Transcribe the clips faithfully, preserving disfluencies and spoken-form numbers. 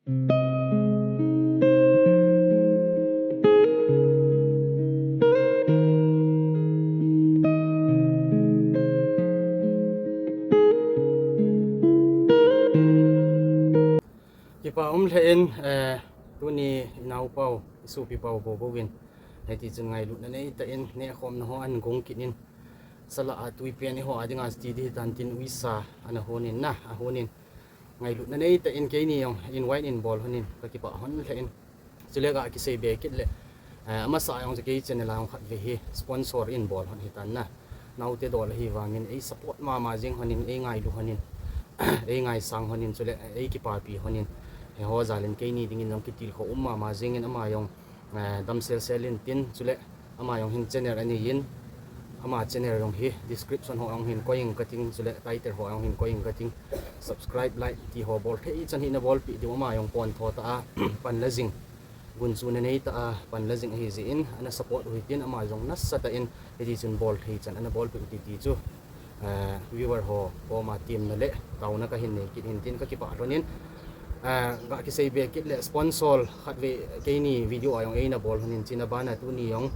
Kipa um lheh in, eh, tuni i naopa u, i sopipa u Gogo vin hiti chun ngailutna neitah in nehkhomna ho ahin gong kit in, sala a tui pen eiho a dinga ti ding hitan tin uisa ana hon in na, ahon in, ngailutna neitah in keini jong invite in bol hon in, ka kipah hon lheh in. Chule ka kisei be kit le, eh, amasa jong chu kei channel a jong khatvei hi sponsor in bol hon hitan na. Naote dol ahi vangin ei support mama jing hon in, ei ngailu hon in, ei ngaisang hon in, chule ei kipapi hon in. Hiho jal in keini dingin jong kitilkhou um mama jing in, ama jong, eh, damsel sel in tin, chule ama jong hin channel anei in, ama channel jong hi description ho jong hin koi ing kating, chule title ho jong hin koi ing kating, subscribe, like ti ho bol thei chan hi na bolpeh diu, ama jong pon tho tah a pan la jing, gunchuna neitah a pan la jing ahi jeh in, ana support u hitin, ama jong nasatah in hiti chun bol thei chan ana bolpeh u hite ti chu, eh, viewer ho koma temna le taona kahin nei kit hin tin ka kipah lhon in, eh, ka kisei be kit le sponsor khatvei keini video a jong eina bol hon in, chuna bana tuni jong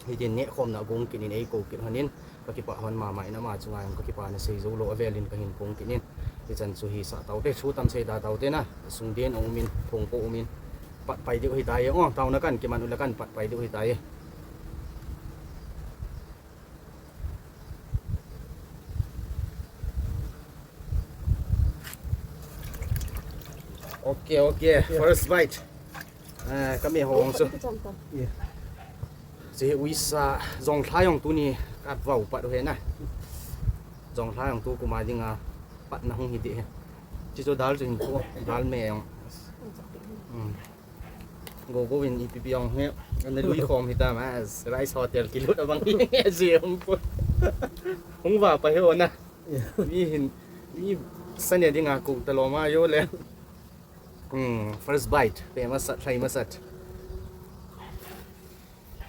hitin nehkhomna gong kit in eikou kit hon in, ka kipah hon mama in, ama chunga jong ka kipana sei jou lou avel in kahin phong kit in, hichan chu hisah taute, thu tam sei da taute na, sung den aum in, phong po um in, pat pai diu hitai, o, taona kan kiman u le kan pat pai diu hitai. Okay, okay. First bite. Ah, kami hong chu. Chi uisa jong tha jong tuni ka vau pat u hi na. Jong tha jong tu kuma dinga patna hung hi ding hi. Chi chu dal chu hin tu, dal me jong. Hmm. Gogo vin ipi pi jong hi, ana lui khom hita ma, Rice Hotel kilut abang hi, ji hung pu. Hung va pa hi o na. Mi hin, mi sania dinga ku ta lou ma jo le. Hmm, first bite, pe masat, lhai masat.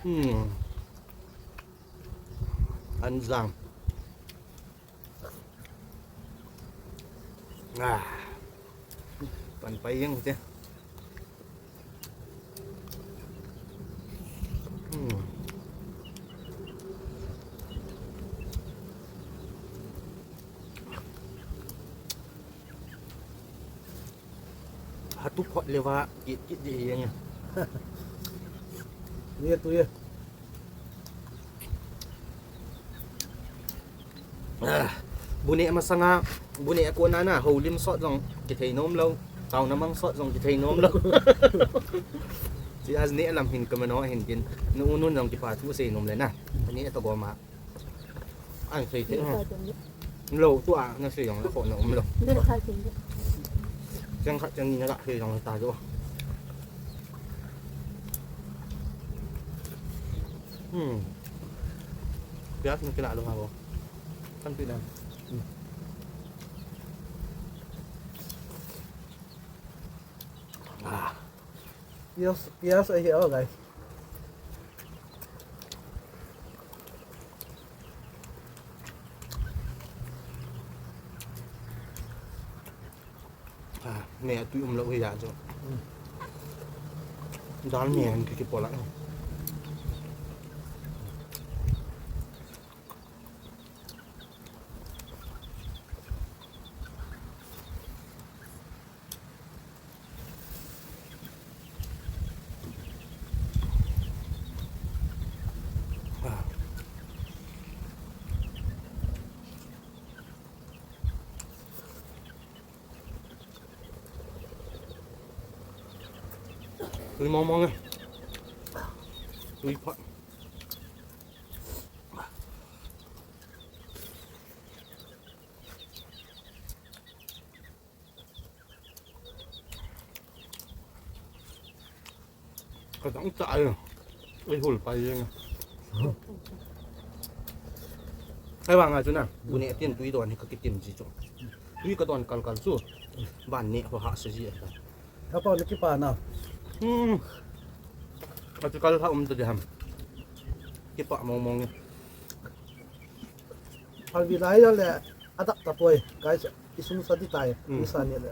Hmm. An jang. Ah. Pan pai jeng te. Hmm. Hatu phot le va kit kit di jeng. Ye tu ye. Ah, bu neh masanga, bu neh a kona na, houlim sot jong kithei nom lou, taona mang sot jong kithei nom lou. Chi a neh lam hin ka mano hin tin, na u nun jong kipa thu sei nom le na. Ani a to goma. Ai, sei te. Lou tua, na sei jong la kho na um lou. Chang khat chang ni na la sei jong ta jo. Hmm. Pias na kila lo ha bo. Kan pi na. Hmm. Ah. Pias, pias ahi o, guys. Ah, me tui um lou hi ja chu. Dal me an ki ki pola. Tui mong mong e. Tui phat. Ka dang cha ai. Ai hul pai jeng. Ai vang a chu na, bu neh tin tui don hi ka kitim ji chu. Tui ka don kal kal chu. Ban neh ho ha sa ji a. Ka pa ni kipa na. Hmm. Ka chu kal ha um ta di ham. Kipa mong mong. Phalbi lai le, adak tapoi, guys, isung sa di tai, hmm, isa ni le.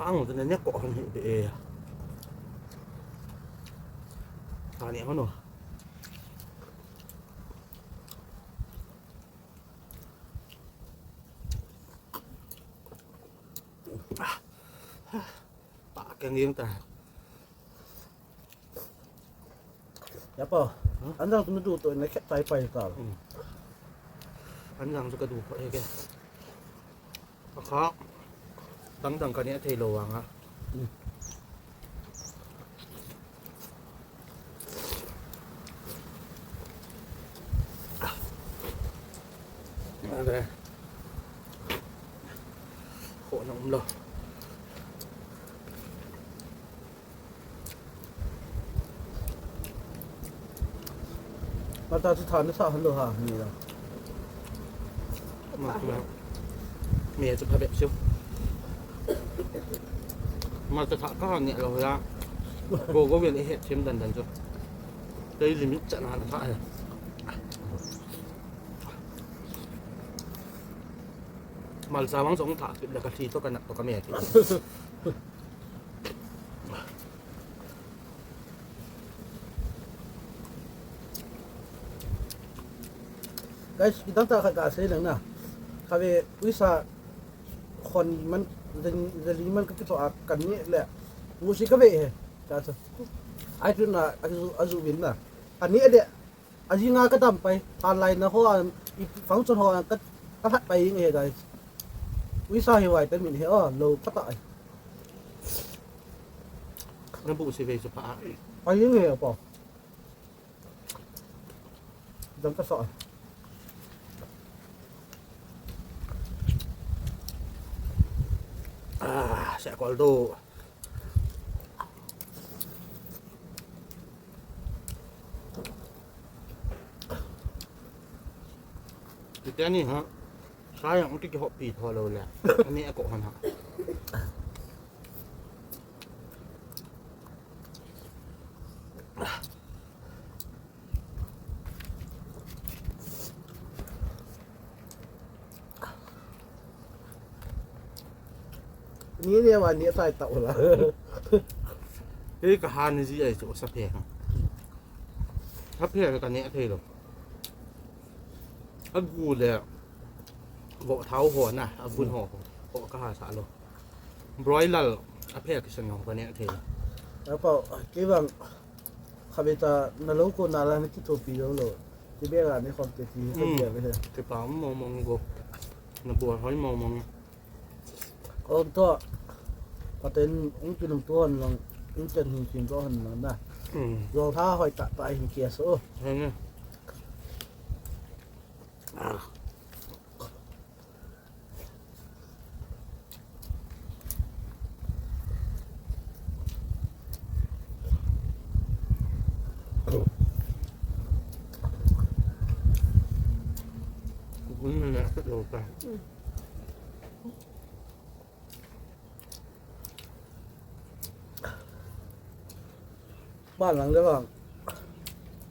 Pang tu ne ko han hi de e. Ka ne hon o. Pa keng yeng ta. Ya pa. Hmm? Anjang tu du to ne khet tai pai ta. Hmm. Anjang tu ka du ko e ke. Akha. Tang tang ka ne thei lo vang a. Hmm. Ade. Khoh na um lo. Mata chu tha na sa han lo ha, mi la. Ma chu la. Mi chu pha bep chu. Mata tha ka ne lo la. Go go vel e het them dan dan chu. Tei limit chan han tha he. Malcha vang jong tha kit le ka thi to ka nat to ka me kit. Guys, kitang ta khat ka sei lang na. Kave uisa khon man, jali man ka kito a kan ni le. Musi kave he. Ka sa. Ai tu na, aju, aju vin na. Kan ni le. Ajing a ka dam pai, phat lai na ho a, i function ho a, ka, ka lhat pai ing e, guys. Uisa hi vitamin hi, oh, lo pha ta ai. Na bu si ve su pha. Pai ing e, pa. Dam ka sa. Ah, sa kol do. Ti te ni ha. Sa yang ti ki hop pi tho lo le. Ani a ko han ha. Ni ne wa ni tai ta la. Ei ka ha ni ji ai chu sa phe. Sa phe ka ne thei lo. A gu le. Vo thau ho na, a bun ho. Ho ka ha sa lo. Broiler a phe ka san ho ka ne thei lo. Apa ki bang khabe ta na lo ko na la ni ki to pi lo lo. Ti be la ni khom te ti. Ti pa mo mo go. Na bo hoi mo mo. Kon to, paten ung kinung to han lang, ung ten hung kin to han lang na. Zong tha hoi ta ta hin kia so. Henge. Ah. Kun na na sa lo ta. Ban lang le bang.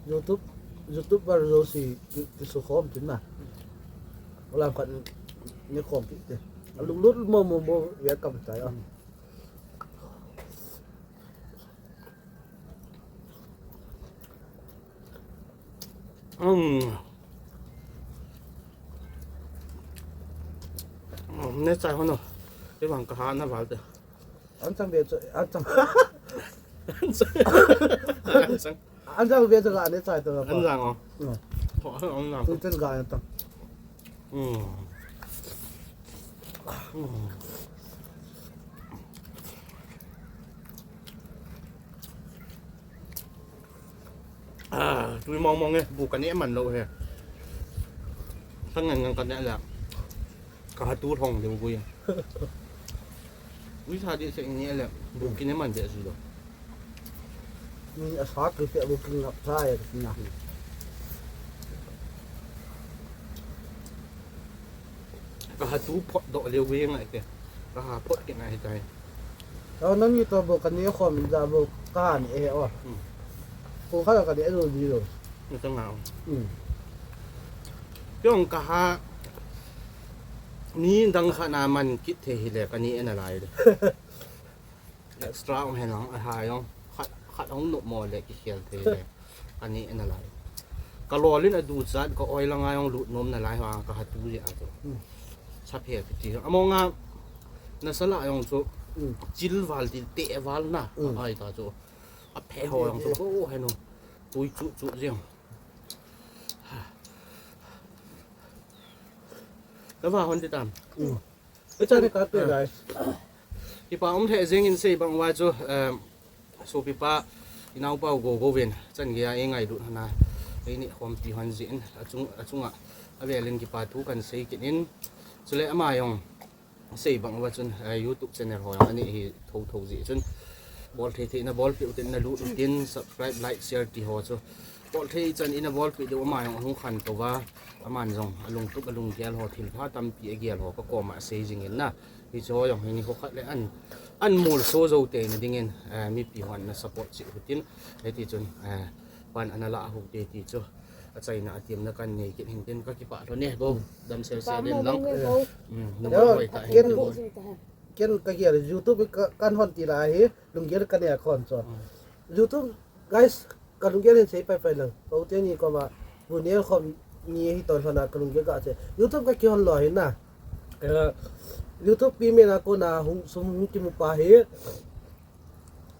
YouTube, YouTuber jouse ki, ki su khom tin na. Ulam khat ni khom ki te. Alu lut mo mo mo ya kam tai a. Um. Ne chai hono. Te bang ka ha na val te. An chang be chu, an chang. An chang. An chang. An chang be chu la ne chai to la. An chang o. Ho an chang. Tu chen ga an chang. Hmm. Hmm. Ah, tui mong mong e, bu ka ne man lo he. Sang ngang ngang ka ne la. Ka ha tu thong de bu ya. Ui sa de se ne la, bu ki ne man de su lo. Ni a sa tu se bu ki ngap sa ya ki na. Ka ha tu phot do le bu ngai te. Ka ha phot ki ngai tai. Tao nang ni to bo ka ni khom in ja bo ka ni e o. Hmm. Ko kha ka ni e lo di lo. Ni ta nga. Hmm. Kyong ka ha ni dang kha na man kit the hi le ka ni e na lai le. Extra ong hen lang, a ha ong. Khat, khat ong nop mo le kikhel thei le. Ani en a lai. Ka lolin a duchat, ka oil a ngai ong lut nom na lai ha, ka ha tu le a tu. Hmm. Sa phe ti ti. Amo nga, na sa la ong chu, Hmm. chil val ti te val na. Hmm. Ai ta chu. A phe ho ong chu, ko hen ong. Tui chu chu jeng. Ka va hon ti tam. Hmm. Acha ni ka pe, guys. Kipa um lheh jeng in sei bang uva chu, em, sopipa, i naopa u Gogo vin, chan geiya ei ngailut hon a, ei ni khompi hon jeh in, achung, achunga, avel in kipa thu kan sei kit in, chule ama jong, sei bang uva chun, eh, YouTube channel ho jong, ani hi tho tho jeh chun, bol thei thei na bol peh u tin na lut u tin, subscribe, like, share ti ho chu, bol thei chan in a bol peh diu ama jong ahung khantou va, aman jong, alungtup, alunggel ho, thilpha tampi agel ho, ka koma asei jing in na, Hiche ho jong hi nikho khat le an, an molso jou tei na dingin, eh, mipi hon na support cheh u tin, hiti chun, eh, pan ana la u te ti chu, achaina atimna kan nei kit hin tin ka kipah lhon e, Go, damsel sel in lang. Hmm, nung hoi ta hin tin. Ken ka gel YouTube ka, kan hon ti la hi, lunggel ka nei a kon chu. Hmm. YouTube, guys, ka lunggel hin sei pai pai lang. Ka u teni koma, bu neo khom ni hi ton hon a ka lunggel ka che. YouTube ka kihon lou hin na. Eh, YouTube payment a kona hung sum hung kimu pa hi.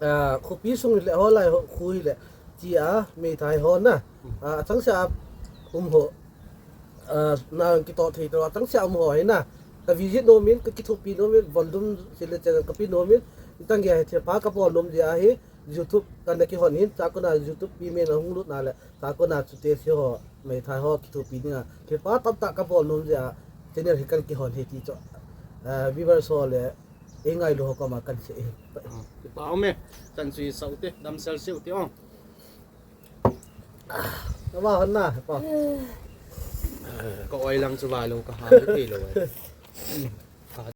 Ah, khopi sung le ho lai ho khu hi le. Ti a, meithai ho na. Ah, achangseh a um ho. Ah, na kitoh thei to, achangseh a um ho hi na. Ka visit nom in, ka kithopi nom in, volume sile channel ka pe nom in. Tang ya hi thilpha ka bol nom dia hi. YouTube kana kihon hin, chua kona YouTube payment ahung lut na le, chua kona chute si ho, meithai ho kithopi dinga, thilpha tamtah ka bol nom jeh a, channel hi kana kihon hi ti chu, eh, viewers ho le, ei ngailu ho koma kan sei hi. Hmm, kipah um e, kan sui sau te, damsel sel u te ong. Ama hon na, pa. Ka oi lang chu va lou, ka ha thei lou e.